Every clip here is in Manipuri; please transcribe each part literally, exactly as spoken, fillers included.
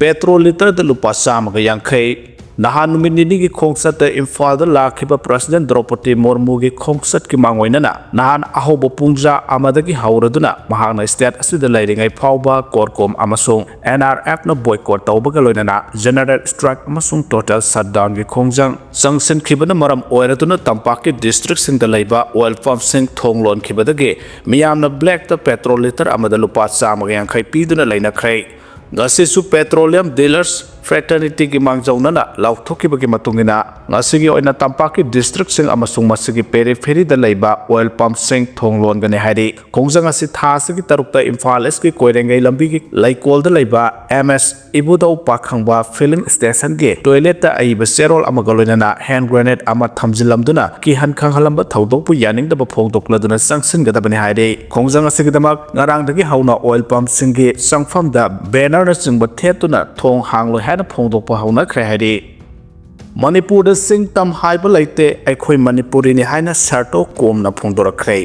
ꯄꯦꯇ꯭ꯔꯣꯜ ꯂꯤꯇꯔꯗ ꯂꯨꯄꯥ ꯆꯥꯝꯃꯒ ꯌꯥꯡꯈꯩ꯫ ꯅꯍꯥꯟ ꯅꯨꯃꯤꯠ ꯅꯤꯅꯤꯒꯤ ꯈꯣꯡꯆꯠꯇ ꯏꯝꯐꯥꯜꯗ ꯂꯥꯛꯈꯤꯕ ꯄ꯭ꯔꯁꯤꯗꯦꯟ ꯗ꯭ꯔꯧꯄꯗꯤ ꯃꯨꯔꯃꯨꯒꯤ ꯈꯣꯡꯆꯠꯀꯤ ꯃꯥꯡꯑꯣꯏꯅꯅ ꯅꯍꯥꯟ ꯑꯍꯧꯕ ꯄꯨꯡꯖꯥ ꯑꯃꯗꯒꯤ ꯍꯧꯔꯗꯨꯅ ꯃꯍꯥꯛꯅ ꯁ꯭ꯇꯦꯠ ꯑꯁꯤꯗ ꯂꯩꯔꯤꯉꯩ ꯐꯥꯎꯕ ꯀꯣꯔꯀꯣꯝ ꯑꯃꯁꯨꯡ ꯑꯦꯟ ꯑꯥꯔ ꯑꯦꯐꯅ ꯕꯣꯏꯀꯣꯠ ꯇꯧꯕꯒ ꯂꯣꯏꯅꯅ ꯖꯦꯅꯔꯦꯜ ꯁ꯭ꯇ꯭ꯔꯥꯏꯛ ꯑꯃꯁꯨꯡ ꯇꯣꯇꯦꯜ ꯁꯠꯗꯥꯎꯟꯒꯤ ꯈꯣꯡꯖꯪ ꯆꯪꯁꯤꯟꯈꯤꯕꯅ ꯃꯔꯝ ꯑꯣꯏꯔꯗꯨꯅ ꯇꯝꯄꯥꯛꯀꯤ ꯗꯤꯁꯇ꯭ꯔꯤꯛꯁꯤꯡꯗ ꯂꯩꯕ ꯑꯣꯏꯜ ꯄꯝꯞꯁꯤꯡ ꯊꯣꯡ ꯂꯣꯟꯈꯤꯕꯗꯒꯤ ꯃꯤꯌꯥꯝꯅ ꯕ꯭ꯂꯦꯛꯇ ꯄꯦꯇ꯭ꯔꯣꯜ ꯂꯤꯇꯔ ꯑꯃꯗ ꯂꯨꯄꯥ ꯆꯥꯝꯃꯒ ꯌꯥꯡꯈꯩ ꯄꯤꯗꯨꯅ ꯂꯩꯅꯈ꯭ꯔꯦ꯫ ꯉꯁꯤꯁꯨ ꯄꯦꯇ꯭ꯔꯣꯂꯤꯌꯝ ꯗꯤꯂꯔꯁ ꯐ꯭ꯔꯦꯇꯔꯅꯤꯇꯤꯒꯤ ꯃꯥꯡꯖꯧꯅꯅ ꯂꯥꯎꯊꯣꯛꯈꯤꯕꯒꯤ ꯃꯇꯨꯡ ꯏꯟꯅ, ꯉꯁꯤꯒꯤ ꯑꯣꯏꯅ ꯇꯝꯄꯥꯛꯀꯤ ꯗꯤꯁꯇ꯭ꯔꯤꯛꯁꯤꯡ ꯑꯃꯁꯨꯡ ꯃꯁꯤꯒꯤ ꯄꯦꯔꯤꯐꯦꯔꯤꯗ ꯂꯩꯕ ꯑꯣꯏꯜ ꯄꯝꯞꯁꯤꯡ ꯊꯣꯡ ꯂꯣꯟꯒꯅꯤ ꯍꯥꯏꯔꯤ꯫ ꯈꯣꯡꯖꯪ ꯑꯁꯤ ꯊꯥ ꯑꯁꯤꯒꯤ ꯇꯔꯨꯛꯇ ꯏꯝꯐꯥꯜ ꯏꯁꯀꯤ ꯀꯣꯏꯔꯦꯡꯒꯩ ꯂꯝꯕꯤꯒꯤ ꯂꯩꯀꯣꯜꯗ ꯂꯩꯕ ꯑꯦꯝ ꯑꯦꯁ ꯏꯕꯨꯙꯧ ꯄꯥꯈꯪꯕ ꯐꯤꯂꯤꯡ ꯁ꯭ꯇꯦꯁꯟꯒꯤ ꯇꯣꯏꯂꯦꯠꯇ ꯑꯏꯕ ꯆꯦꯔꯣꯜ ꯑꯃꯒ ꯂꯣꯏꯅꯅ ꯍꯦꯟ ꯒ꯭ꯔꯦꯅꯦꯗ ꯑꯃ ꯊꯝꯖꯤꯜꯂꯝꯗꯨꯅ ꯀꯤꯍꯟ ꯈꯪꯍꯜꯂꯝꯕ ꯊꯧꯗꯣꯛꯄꯨ ꯌꯥꯅꯤꯡꯗꯕ ꯐꯣꯡꯗꯣꯛꯂꯗꯨꯅ ꯆꯪꯁꯤꯟꯒꯗꯕꯅꯤ ꯍꯥꯏꯔꯤ꯫ ꯈꯣꯡꯖꯪ ꯑꯁꯤꯒꯤꯗꯃꯛ ꯉꯔꯥꯡꯗꯒꯤ ꯍꯧꯅ ꯑꯣꯏꯜ ꯄꯝꯞꯁꯤꯡꯒꯤ ꯆꯪꯐꯝꯗ ꯕꯦꯅꯔꯅꯆꯤꯡꯕ ꯊꯦꯠꯇꯨꯅ ꯊꯣꯡ ꯍꯥꯡꯂꯣꯏ ꯍꯥꯏꯅ ꯐꯣꯡꯗꯣꯛꯄ ꯍꯧꯅꯈ꯭ꯔꯦ ꯍꯥꯏꯔꯤ꯫ ꯃꯅꯤꯄꯨꯔꯗ ꯆꯤꯡ ꯇꯝ ꯍꯥꯏꯕ ꯂꯩꯇꯦ, ꯑꯩꯈꯣꯏ ꯃꯅꯤꯄꯨꯔꯤꯅꯤ ꯍꯥꯏꯅ ꯁꯥꯔꯇꯣ ꯀꯣꯝꯅ ꯐꯣꯡꯗꯣꯔꯛꯈ꯭ꯔꯦ꯫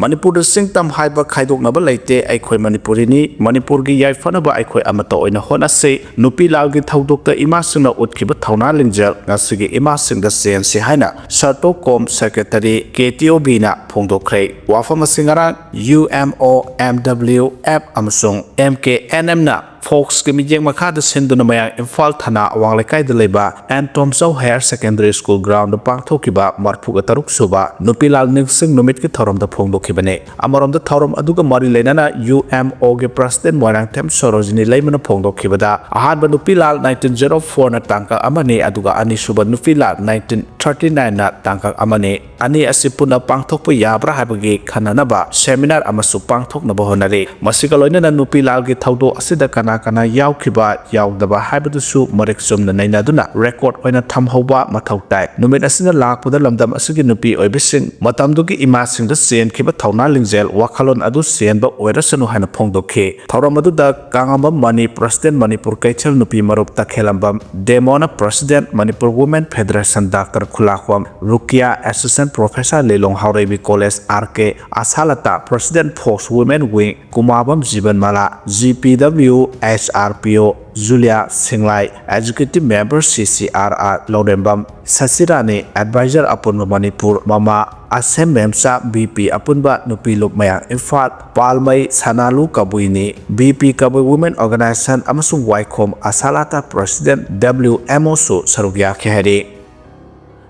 ꯃꯅꯤꯄꯨꯔꯗ ꯆꯤꯡ ꯇꯝ ꯍꯥꯏꯕ ꯈꯥꯏꯗꯣꯛꯅꯕ ꯂꯩꯇꯦ, ꯑꯩꯈꯣꯏ ꯃꯅꯤꯄꯨꯔꯤꯅꯤ, ꯃꯅꯤꯄꯨꯔꯒꯤ ꯌꯥꯏꯐꯅꯕ ꯑꯩꯈꯣꯏ ꯑꯃꯠꯇ ꯑꯣꯏꯅ ꯍꯣꯠꯅꯁꯤ, ꯅꯨꯄꯤ ꯂꯥꯜꯒꯤ ꯊꯧꯗꯣꯛꯇ ꯏꯃꯥꯁꯤꯡꯅ ꯎꯠꯈꯤꯕ ꯊꯧꯅꯥ ꯂꯤꯡꯖꯦꯜ ꯉꯁꯤꯒꯤ ꯏꯃꯥꯁꯤꯡꯗ ꯆꯦꯟꯁꯤ ꯍꯥꯏꯅ ꯁꯥꯔꯇꯣ ꯀꯣꯝ ꯁꯦꯀ꯭ꯔꯦꯇꯔꯤ ꯀꯦ ꯇꯤ ꯑꯣ ꯕꯤꯅ ꯐꯣꯡꯗꯣꯛꯈ꯭ꯔꯦ꯫ ꯋꯥꯐꯝ ꯑꯁꯤ ꯉꯔꯥꯡ U M O, M W F ꯑꯃꯁꯨꯡ ꯑꯦꯝ ꯀꯦ ꯑꯦꯟ ꯑꯦꯝꯅ ꯐꯣꯛꯁꯀꯤ ꯃꯤꯠꯌꯦꯡ ꯃꯈꯥꯗ ꯁꯤꯟꯗꯨꯅ ꯃꯌꯥꯡ ꯏꯝꯐꯥꯜ ꯊꯅꯥ ꯑꯋꯥꯡ ꯂꯩꯀꯥꯏꯗ ꯂꯩꯕ N Tomchou higher secondary school ground ꯄꯥꯡꯊꯣꯛꯈꯤꯕ ꯃꯔꯐꯨꯒ ꯇꯔꯨꯛ ꯁꯨꯕ ꯅꯨꯄꯤ ꯂꯥꯜ ꯅꯤꯡꯁꯤꯡ ꯅꯨꯃꯤꯠꯀꯤ ꯊꯧꯔꯝꯗ ꯐꯣꯡꯗꯣꯛꯈꯤꯕꯅꯤ꯫ ꯑꯃꯔꯣꯝꯗ ꯊꯧꯔꯝ ꯑꯗꯨꯒ ꯃꯔꯤ ꯂꯩꯅꯅ ꯌꯨ ꯑꯦꯝ ꯑꯣꯒꯤ ꯄ꯭ꯔꯁꯤꯗꯦꯟ ꯃꯣꯏꯔꯥꯡꯊꯦꯝ ꯁꯣꯔꯣꯖꯤꯅꯤ ꯂꯩꯃꯅ ꯐꯣꯡꯗꯣꯛꯈꯤꯕꯗ, ꯑꯍꯥꯟꯕ ꯅꯨꯄꯤ ꯂꯥꯜ ꯅꯥꯏꯟꯇꯤꯟ ꯖꯦꯔꯣ ꯐꯣꯔꯅ ꯇꯥꯡꯀꯛ ꯑꯃꯅꯤ, ꯑꯗꯨꯒ ꯑꯅꯤꯁꯨꯕ ꯅꯨꯄꯤ ꯂꯥꯜ ꯅꯥꯏꯟꯇꯤꯟ ꯊꯥꯔꯇꯤ ꯅꯥꯏꯟꯅ ꯇꯥꯡꯀꯛ ꯑꯃꯅꯤ꯫ ꯑꯅꯤ ꯑꯁꯤ ꯄꯨꯟꯅ ꯄꯥꯡꯊꯣꯛꯄ ꯌꯥꯕ꯭ꯔꯥ ꯍꯥꯏꯕꯒꯤ ꯈꯟꯅꯅꯕ ꯁꯦꯃꯤꯅꯥꯔ ꯑꯃꯁꯨ ꯄꯥꯡꯊꯣꯛꯅꯕ ꯍꯣꯠꯅꯔꯤ꯫ ꯃꯁꯤꯒ ꯂꯣꯏꯅꯅ ꯅꯨꯄꯤ ꯂꯥꯜꯒꯤ ꯊꯧꯗꯣꯛ ꯑꯁꯤꯗ ꯀꯅꯥ ꯀꯅꯥ ꯌꯥꯎꯈꯤꯕ ꯌꯥꯎꯗꯕ ꯍꯥꯏꯕꯗꯨꯁꯨ ꯃꯔꯤꯛ ꯆꯨꯝꯅ ꯅꯩꯅꯗꯨꯅ ꯔꯦꯀꯣꯔꯗ ꯑꯣꯏꯅ ꯊꯝꯍꯧꯕ ꯃꯊꯧ ꯇꯥꯏ꯫ ꯅꯨꯃꯤꯠ ꯑꯁꯤꯅ ꯂꯥꯛꯄꯗ ꯂꯝꯗꯝ ꯑꯁꯤꯒꯤ ꯅꯨꯄꯤ ꯑꯣꯏꯕꯤꯁꯤꯡ ꯃꯇꯝꯗꯨꯒꯤ ꯏꯃꯥꯁꯤꯡꯗ ꯆꯦꯟꯈꯤꯕ ꯊꯧꯅꯥ ꯂꯤꯡꯖꯦꯜ ꯋꯥꯈꯜꯂꯣꯟ ꯑꯗꯨ ꯆꯦꯟꯕ ꯑꯣꯏꯔꯁꯅꯨ ꯍꯥꯏꯅ ꯐꯣꯡꯗꯣꯛꯈꯤ꯫ ꯊꯧꯔꯝ ꯑꯗꯨꯗ ꯀꯥꯉꯝꯕꯝ ꯃꯅꯤ, ꯄ꯭ꯔꯁꯤꯗꯦꯟ ꯃꯅꯤꯄꯨꯔ ꯀꯩꯊꯦꯜ ꯅꯨꯄꯤ ꯃꯔꯨꯞ ꯇꯈꯦꯂꯝꯕꯝ ꯗꯦꯃꯣꯅ, president Manipur women federation doctor Khulakpam Rukiya, assistant professor Lilong Haoreibi college R K Asalta, president FOCS women wing Kumabam Jibanmala, G P W H R P O Julia Singlai, Executive Member C C R R Laurembam Sasirani, Advisor ꯑꯄꯨꯟꯕ ꯃꯅꯤꯄꯨꯔ ꯃꯃꯥ ꯑꯁꯦꯝ ꯃꯦꯝꯆꯥ, B P ꯑꯄꯨꯟꯕ ꯅꯨꯄꯤ ꯂꯨꯞ ꯃꯌꯥꯝ ꯏꯝꯐꯥꯜ, ꯄꯥꯜꯃꯩ ꯁꯅꯥꯂꯨ ꯀꯕꯨꯏꯅꯤ, B P ꯀꯕꯨꯏ Women Organization ꯑꯃꯁꯨꯡ ꯋꯥꯏꯈꯣꯝ ꯑꯁꯥꯂꯥꯇꯥ President W M O ꯁꯨ ꯁꯔꯨꯛ ꯌꯥꯈꯤ ꯍꯥꯏꯔꯤ꯫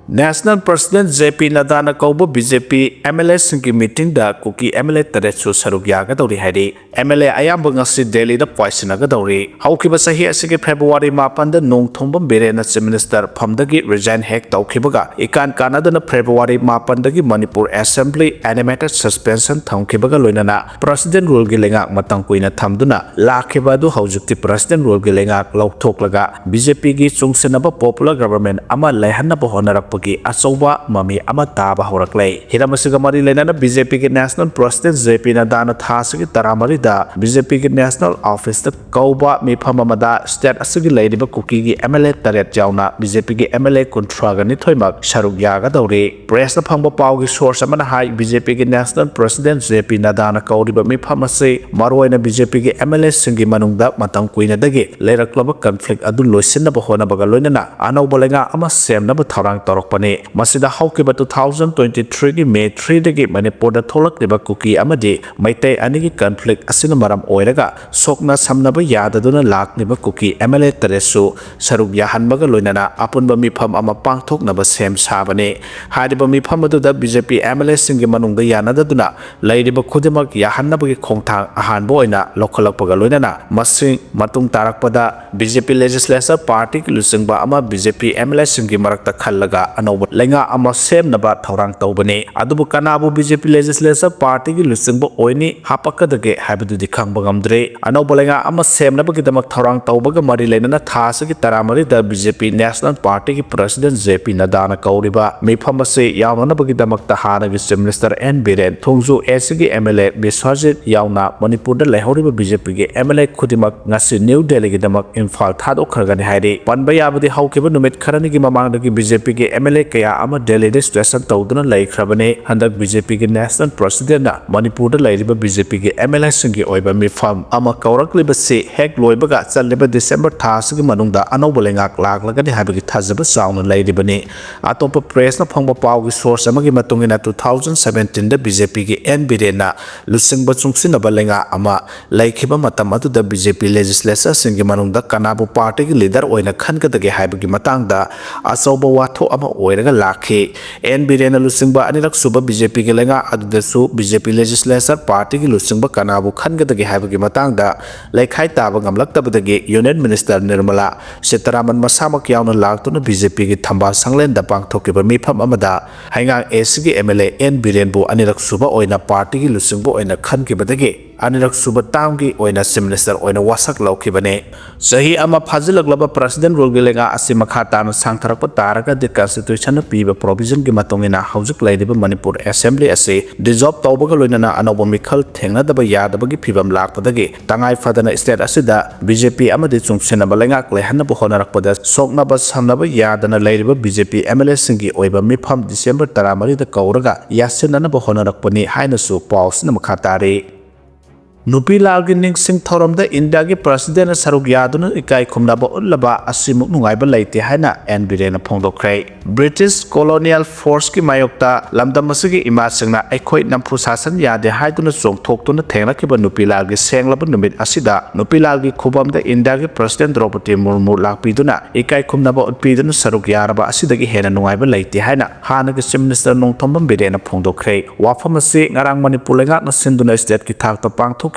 National President J P ꯅꯗꯥꯅ ꯀꯧꯕ B J P M L A ꯁꯤꯡꯒꯤ meeting the Kuki M L A ꯇꯔꯦꯠꯁꯨ ꯁꯔꯨꯛ ꯌꯥꯒꯗꯧꯔꯤ ꯍꯥꯏꯔꯤ꯫ M L A ꯑꯌꯥꯝꯕ ꯉꯁꯤ ꯗꯦꯜꯂꯤꯗ ꯄꯥꯏꯁꯤꯟꯅꯒꯗꯧꯔꯤ꯫ ꯍꯧꯈꯤꯕ ꯆꯍꯤ ꯑꯁꯤꯒꯤ ꯐꯦꯕ꯭ꯔꯨꯋꯥꯔꯤ ꯃꯥꯄꯟꯗ ꯅꯣꯡꯊꯣꯝꯕꯝ ꯕꯤꯔꯦꯟꯅ Chief Minister ꯐꯝꯗꯒꯤ resign ꯍꯦꯛ ꯇꯧꯈꯤꯕꯒ ꯏꯀꯥꯟ ꯀꯥꯟꯅꯗꯅ ꯐꯦꯕ꯭ꯔꯨꯋꯥꯔꯤ ꯃꯥꯄꯟꯗꯒꯤ ꯃꯅꯤꯄꯨꯔ Assembly animated suspension ꯊꯝꯈꯤꯕꯒ ꯂꯣꯏꯅꯅ President rule ꯒꯤ ꯂꯩꯉꯥꯛ ꯃꯇꯝ ꯀꯨꯏꯅ ꯊꯝꯗꯨꯅ ꯂꯥꯛꯈꯤꯕ ꯑꯗꯨ ꯍꯧꯖꯤꯛꯇꯤ President rule ꯒꯤ ꯂꯩꯉꯥꯛ ꯂꯧꯊꯣꯛꯂꯒ B J P ꯒꯤ ꯆꯨꯡꯁꯤꯟꯅꯕ popular government ꯑꯃ ꯂꯩꯍꯟꯅꯕ ꯍꯣꯠꯅꯔꯛꯄꯒꯤ ꯑꯆꯧꯕ ꯃꯃꯤ ꯑꯃ ꯇꯥꯕ ꯍꯧꯔꯛꯂꯦ꯫ ꯍꯤꯔꯝ ꯑꯁꯤꯒ ꯃꯔꯤ ꯂꯩꯅꯅ B J P ꯒꯤ National President J P ꯅꯗꯥꯅ ꯊꯥ ꯑꯁꯤꯒꯤ ꯇꯔꯥꯃꯔꯤꯗ B J P ꯒꯤ National Office ꯇ ꯀꯧꯕ ꯃꯤꯐꯝ ꯑꯃꯗ state ꯑꯁꯤꯒꯤ ꯂꯩꯔꯤꯕ ꯀꯨꯀꯤꯒꯤ M L A ꯇꯔꯦꯠ ꯌꯥꯎꯅ B J P ꯒꯤ M L A ꯀꯨꯟꯊ꯭ꯔꯥꯒ ꯅꯤꯊꯣꯏꯃꯛ ꯁꯔꯨꯛ ꯌꯥꯒꯗꯧꯔꯤ꯫ Press ꯇ ꯐꯪꯕ ꯄꯥꯎꯒꯤ source ꯑꯃꯅ ꯍꯥꯏ, B J P ꯒꯤ National President J P ꯅꯗꯥꯅ ꯀꯧꯔꯤꯕ ꯃꯤꯐꯝ ꯑꯁꯤ ꯃꯔꯨꯑꯣꯏꯅ B J P ꯒꯤ M L A ꯁꯤꯡꯒꯤ ꯃꯅꯨꯡꯗ ꯃꯇꯝ ꯀꯨꯏꯅꯗꯒꯤ ꯂꯩꯔꯛꯂꯕ conflict ꯑꯗꯨ ꯂꯣꯏꯁꯤꯟꯅꯕ ꯍꯣꯠꯅꯕꯒ ꯂꯣꯏꯅꯅ ꯑꯅꯧꯕ ꯂꯩꯉꯥꯛ ꯑꯃ ꯁꯦꯝꯅꯕ ꯊꯧꯔꯥꯡ ꯇꯧꯔꯛꯄꯅꯤ꯫ ꯃꯁꯤꯗ ꯍꯧꯈꯤꯕ two thousand twenty three ꯒꯤ May three ꯗꯒꯤ ꯃꯅꯤꯄꯨꯔꯗ ꯊꯣꯛꯂꯛꯂꯤꯕ ꯀꯨꯀꯤ ꯑꯃꯗꯤ ꯃꯩꯇꯩ ꯑꯅꯤꯒꯤ conflict ꯑꯁꯤꯅ ꯃꯔꯝ ꯑꯣꯏꯔꯒ ꯁꯣꯛꯅ ꯁꯝꯅꯕ ꯌꯥꯗꯗꯨꯅ ꯂꯥꯛꯂꯤꯕ ꯀꯨꯀꯤ M L A ꯇꯔꯦꯠꯁꯨ ꯁꯔꯨꯛ ꯌꯥꯍꯟꯕꯒ ꯂꯣꯏꯅꯅ ꯑꯄꯨꯟꯕ ꯃꯤꯐꯝ ꯑꯃ ꯄꯥꯡꯊꯣꯛꯅꯕ ꯁꯦꯝ ꯁꯥꯕꯅꯤ꯫ ꯍꯥꯏꯔꯤꯕ ꯃꯤꯐꯝ ꯑꯗꯨꯗ B J P M L A ꯁꯤꯡꯒꯤ ꯃꯅꯨꯡꯗ ꯌꯥꯅꯗꯗꯨꯅ ꯂꯩꯔꯤꯕ ꯈꯨꯗꯤꯡꯃꯛ ꯌꯥꯍꯟꯅꯕꯒꯤ ꯈꯣꯡꯊꯥꯡ ꯑꯍꯥꯟꯕ ꯑꯣꯏꯅ ꯂꯧꯈꯠꯂꯛꯄꯒ ꯂꯣꯏꯅꯅ ꯃꯁꯤꯡ ꯃꯇꯨꯡ ꯇꯥꯔꯛꯄꯗ B J P Legislature Party ꯒꯤ ꯂꯨꯆꯤꯡꯕ ꯑꯃ B J P M L A ꯁꯤꯡꯒꯤ ꯃꯔꯛꯇ ꯈꯜꯂꯒ ꯑꯅꯧꯕ ꯂꯩꯉꯥꯛ ꯑꯃ ꯁꯦꯝꯅꯕ ꯊꯧꯔꯥꯡ ꯇꯧꯕꯅꯤ꯫ ꯑꯗꯨꯕꯨ ꯀꯅꯥꯕꯨ B J P Legislature Party ꯒꯤ ꯂꯨꯆꯤꯡꯕ ꯑꯣꯏꯅꯤ ꯍꯥꯄꯛꯀꯗꯒꯦ ꯍꯥꯏꯕꯗꯨꯗꯤ ꯈꯪꯕ ꯉꯝꯗ꯭ꯔꯤ꯫ ꯑꯅꯧꯕ ꯂꯩꯉꯥꯛ ꯑꯃ ꯁꯦꯝꯅꯕꯒꯤꯗꯃꯛ ꯊꯧꯔꯥꯡ ꯇꯧꯕꯒ ꯃꯔꯤ ꯂꯩꯅꯅ ꯊꯥ ꯑꯁꯤꯒꯤ ꯇꯔꯥꯃꯔꯤꯗ B J P National Party ꯒꯤ President J P ꯅꯗꯥꯅ ꯀꯧꯔꯤꯕ ꯃꯤꯐꯝ ꯑꯁꯤ ꯌꯥꯎꯅꯅꯕꯒꯤꯗꯃꯛꯇ ꯍꯥꯟꯅꯒꯤ Chief Minister N ꯕꯤꯔꯦꯟ, ꯊꯣꯡꯖꯨ East ꯀꯤ M L A ꯕꯤꯁ꯭ꯋꯥꯖꯤꯠ ꯌꯥꯎꯅ ꯃꯅꯤꯄꯨꯔꯗ ꯂꯩꯍꯧꯔꯤꯕ B J P ꯒꯤ M L A ꯈꯨꯗꯤꯡꯃꯛ ꯉꯁꯤ New Delhi ꯒꯤꯗꯃꯛ ꯏꯝꯐꯥꯜ ꯊꯥꯗꯣꯛꯈ꯭ꯔꯒꯅꯤ ꯍꯥꯏꯔꯤ꯫ ꯄꯟꯕ ꯌꯥꯕꯗꯤ ꯍꯧꯈꯤꯕ ꯅꯨꯃꯤꯠ ꯈꯔꯅꯤꯒꯤ ꯃꯃꯥꯡꯗꯒꯤ B J P ꯒꯤ M ꯑꯦꯝ ꯑꯦꯜ ꯑꯦ ꯀꯌꯥ ꯑꯃ ꯗꯦꯜꯂꯤꯗ ꯁ꯭ꯇꯦꯁꯟ ꯇꯧꯗꯨꯅ ꯂꯩꯈ꯭ꯔꯕꯅꯤ꯫ ꯍꯟꯗꯛ ꯕꯤ ꯖꯦ ꯄꯤꯒꯤ ꯅꯦꯁꯅꯦꯜ ꯄ꯭ꯔꯁꯤꯗꯦꯟꯠꯅ ꯃꯅꯤꯄꯨꯔꯗ ꯂꯩꯔꯤꯕ ꯕꯤ ꯖꯦ ꯄꯤꯒꯤ ꯑꯦꯝ ꯑꯦꯜ ꯑꯦꯁꯤꯡꯒꯤ ꯑꯣꯏꯕ ꯃꯤꯐꯝ ꯑꯃ ꯀꯧꯔꯛꯂꯤꯕꯁꯤ ꯍꯦꯛ ꯂꯣꯏꯕꯒ ꯆꯠꯂꯤꯕ ꯗꯤꯁꯦꯝꯕꯔ ꯊꯥ ꯑꯁꯤꯒꯤ ꯃꯅꯨꯡꯗ ꯑꯅꯧꯕ ꯂꯩꯉꯥꯛ ꯂꯥꯛꯂꯒꯅꯤ ꯍꯥꯏꯕꯒꯤ ꯊꯥꯖꯕ ꯆꯥꯎꯅ ꯂꯩꯔꯤꯕꯅꯤ꯫ ꯑꯇꯣꯞꯄ ꯄ꯭ꯔꯦꯁꯅ ꯐꯪꯕ ꯄꯥꯎꯒꯤ ꯁꯣꯔꯁ ꯑꯃꯒꯤ ꯃꯇꯨꯡ ꯏꯟꯅ, ꯇꯨ ꯊꯥꯎꯖꯟ ꯁꯕꯦꯟꯇꯤꯟꯗ ꯕꯤ ꯖꯦ ꯄꯤꯒꯤ ꯑꯦꯟ ꯕꯤꯔꯦꯟꯅ ꯂꯨꯆꯤꯡꯕ ꯆꯨꯡꯁꯤꯟꯅꯕ ꯂꯩꯉꯥꯛ ꯑꯃ ꯂꯩꯈꯤꯕ ꯃꯇꯝ ꯑꯗꯨꯗ ꯕꯤ ꯖꯦ ꯄꯤ ꯂꯦꯖꯤꯁꯂꯦꯆꯔꯁꯤꯡꯒꯤ ꯃꯅꯨꯡꯗ ꯀꯅꯥꯕꯨ ꯄꯥꯔꯇꯤꯒꯤ ꯂꯤꯗꯔ ꯑꯣꯏꯅ ꯈꯟꯒꯗꯒꯦ ꯍꯥꯏꯕꯒꯤ ꯃꯇꯥꯡꯗ ꯑꯆꯧꯕ ꯋꯥꯊꯣꯛ ꯑꯃ ꯑꯣꯏꯔꯒ ꯂꯥꯛꯈꯤ꯫ ꯑꯦꯟ ꯕꯤꯔꯦꯟꯅ ꯂꯨꯆꯤꯡꯕ ꯑꯅꯤꯔꯛ ꯁꯨꯕ ꯕꯤ ꯖꯦ ꯄꯤꯒꯤ ꯂꯩꯉꯥꯛ ꯑꯗꯨꯗꯁꯨ ꯕꯤ ꯖꯦ ꯄꯤ ꯂꯦꯖꯤꯁꯂꯦꯆꯔ ꯄꯥꯔꯇꯤꯒꯤ ꯂꯨꯆꯤꯡꯕ ꯀꯅꯥꯕꯨ ꯈꯟꯒꯗꯒꯦ ꯍꯥꯏꯕꯒꯤ ꯃꯇꯥꯡꯗ ꯂꯩꯈꯥꯏ ꯇꯥꯕ ꯉꯝꯂꯛꯇꯕꯗꯒꯤ ꯌꯨꯅꯤꯌꯟ ꯃꯤꯅꯤꯁꯇꯔ ꯅꯤꯔꯃꯂꯥ ꯁꯤꯇꯥꯔꯥꯃꯟ ꯃꯁꯥꯃꯛ ꯌꯥꯎꯅ ꯂꯥꯛꯇꯨꯅ ꯕꯤ ꯖꯦ ꯄꯤꯒꯤ ꯊꯝꯕꯥꯜ ꯁꯪꯂꯦꯟꯗ ꯄꯥꯡꯊꯣꯛꯈꯤꯕ ꯃꯤꯐꯝ ꯑꯃꯗ ꯍꯩꯉꯥꯡ ꯑꯦꯁꯤꯒꯤ ꯑꯦꯝ ꯑꯦꯜ ꯑꯦ ꯑꯦꯟ ꯕꯤꯔꯦꯟꯕꯨ ꯑꯅꯤꯔꯛ ꯁꯨꯕ ꯑꯣꯏꯅ ꯄꯥꯔꯇꯤꯒꯤ ꯂꯨꯆꯤꯡꯕ ꯑꯣꯏꯅ ꯈꯟꯈꯤꯕꯗꯒꯤ ꯑꯅꯤꯔꯛ ꯁꯨꯕ ꯇꯥꯝꯒꯤ ꯑꯣꯏꯅ ꯆꯤꯐ ꯃꯤꯅꯤꯁꯇꯔ ꯑꯣꯏꯅ ꯋꯥꯁꯛ ꯂꯧꯈꯤꯕꯅꯤ꯫ ꯆꯍꯤ ꯑꯃ ꯐꯥꯖꯤꯜꯂꯛꯂꯕ ꯄ꯭ꯔꯁꯤꯗꯦꯟꯠ ꯔꯨꯜꯒꯤ ꯂꯩꯉꯥꯛ ꯑꯁꯤ ꯃꯈꯥ ꯇꯥꯅ ꯁꯥꯡꯊꯔꯛꯄ ꯇꯥꯔꯒꯗꯤ ꯀꯟꯁꯇꯤꯇ꯭ꯌꯨꯁꯟꯅ ꯄꯤꯕ ꯄ꯭ꯔꯣꯚꯤꯖꯟꯒꯤ ꯃꯇꯨꯡ ꯏꯟꯅ ꯍꯧꯖꯤꯛ ꯂꯩꯔꯤꯕ ꯃꯅꯤꯄꯨꯔ ꯑꯦꯁꯦꯝꯕ꯭ꯂꯤ ꯑꯁꯤ ꯗꯤꯖꯣꯜꯕ ꯇꯧꯕꯒ ꯂꯣꯏꯅꯅ ꯑꯅꯧꯕ ꯃꯤꯈꯜ ꯊꯦꯡꯅꯗꯕ ꯌꯥꯗꯕꯒꯤ ꯐꯤꯚꯝ ꯂꯥꯛꯄꯗꯒꯤ ꯇꯉꯥꯏ ꯐꯗꯅ ꯁ꯭ꯇꯦꯠ ꯑꯁꯤꯗ ꯕꯤ ꯖꯦ ꯄꯤ ꯑꯃꯗꯤ ꯆꯨꯡꯁꯤꯟꯅꯕ ꯂꯩꯉꯥꯛ ꯂꯩꯍꯟꯅꯕ ꯍꯣꯠꯅꯔꯛꯄꯗ ꯁꯣꯛꯅꯕ ꯁꯝꯅꯕ ꯌꯥꯗꯅ ꯂꯩꯔꯤꯕ B J P M L ꯑꯦꯁꯤꯡꯒꯤ ꯑꯣꯏꯕ ꯃꯤꯐꯝ ꯗꯤꯁꯦꯝꯕꯔ ꯇꯔꯥꯃꯔꯤꯗ ꯀꯧꯔꯒ ꯌꯥꯠꯁꯤꯟꯅꯅꯕ ꯍꯣꯠꯅꯔꯛꯄꯅꯤ ꯍꯥꯏꯅꯁꯨ ꯄꯥꯎꯁꯤꯅ ꯃꯈꯥ ꯇꯥꯔꯤ꯫ ꯅꯨꯄꯤ ꯂꯥꯜꯒꯤ ꯅꯤꯡꯁꯤꯡ ꯊꯧꯔꯝꯗ ꯏꯟꯗꯤꯌꯥꯒꯤ ꯄ꯭ꯔꯁꯤꯗꯦꯟꯠꯅ ꯁꯔꯨꯛ ꯌꯥꯗꯨꯅ ꯏꯀꯥꯏ ꯈꯨꯝꯅꯕ ꯎꯠꯂꯕ ꯑꯁꯤꯃꯨꯛ ꯅꯨꯡꯉꯥꯏꯕ ꯂꯩꯇꯦ ꯍꯥꯏꯅ ꯑꯦꯟ ꯕꯤꯔꯦꯟꯅ ꯐꯣꯡꯗꯣꯛꯈ꯭ꯔꯦ꯫ ꯕ꯭ꯔꯤꯇꯤꯁ ꯀꯣꯂꯣꯅꯤꯌꯦꯜ ꯐꯣꯔꯁꯀꯤ ꯃꯥꯌꯣꯛꯇ ꯂꯝꯗꯝ ꯑꯁꯤꯒꯤ ꯏꯃꯥꯁꯤꯡꯅ ꯑꯩꯈꯣꯏ ꯅꯝꯐꯨ ꯁꯥꯁꯟ ꯌꯥꯗꯦ ꯍꯥꯏꯗꯨꯅ ꯆꯣꯡꯊꯣꯛꯇꯨꯅ ꯊꯦꯡꯅꯈꯤꯕ ꯅꯨꯄꯤ ꯂꯥꯜꯒꯤ ꯁꯦꯡꯂꯕ ꯅꯨꯃꯤꯠ ꯑꯁꯤꯗ ꯅꯨꯄꯤ ꯂꯥꯜꯒꯤ ꯈꯨꯕꯝꯗ ꯏꯟꯗꯤꯌꯥꯒꯤ ꯄ꯭ꯔꯁꯤꯗꯦꯟꯠ ꯗ꯭ꯔꯧꯄꯗꯤ ꯃꯨꯔꯃꯨ ꯂꯥꯛꯄꯤꯗꯨꯅ ꯏꯀꯥꯏ ꯈꯨꯝꯅꯕ ꯎꯠꯄꯤꯗꯨꯅ ꯁꯔꯨꯛ ꯌꯥꯔꯕ ꯑꯁꯤꯗꯒꯤ ꯍꯦꯟꯅ ꯅꯨꯡꯉꯥꯏꯕ ꯂꯩꯇꯦ ꯍꯥꯏꯅ ꯍꯥꯟꯅꯒꯤ ꯆꯤꯐ ꯃꯤꯅꯤꯁꯇꯔ ꯅꯣꯡꯊꯣꯝꯕꯝ ꯕꯤꯔꯦꯟꯅ ꯐꯣꯡꯗꯣꯛꯈ꯭ꯔꯦ꯫ ꯋꯥꯐꯝ ꯑꯁꯤ ꯉꯔꯥꯡ ꯃꯅꯤꯄꯨꯔ ꯂꯩꯉꯥꯛꯅ ꯁꯤꯟꯗꯨꯅ ꯁ꯭ꯇꯦꯠꯀꯤ ꯊꯥꯛꯇ ꯄꯥꯡꯊꯣꯛꯈꯤꯕ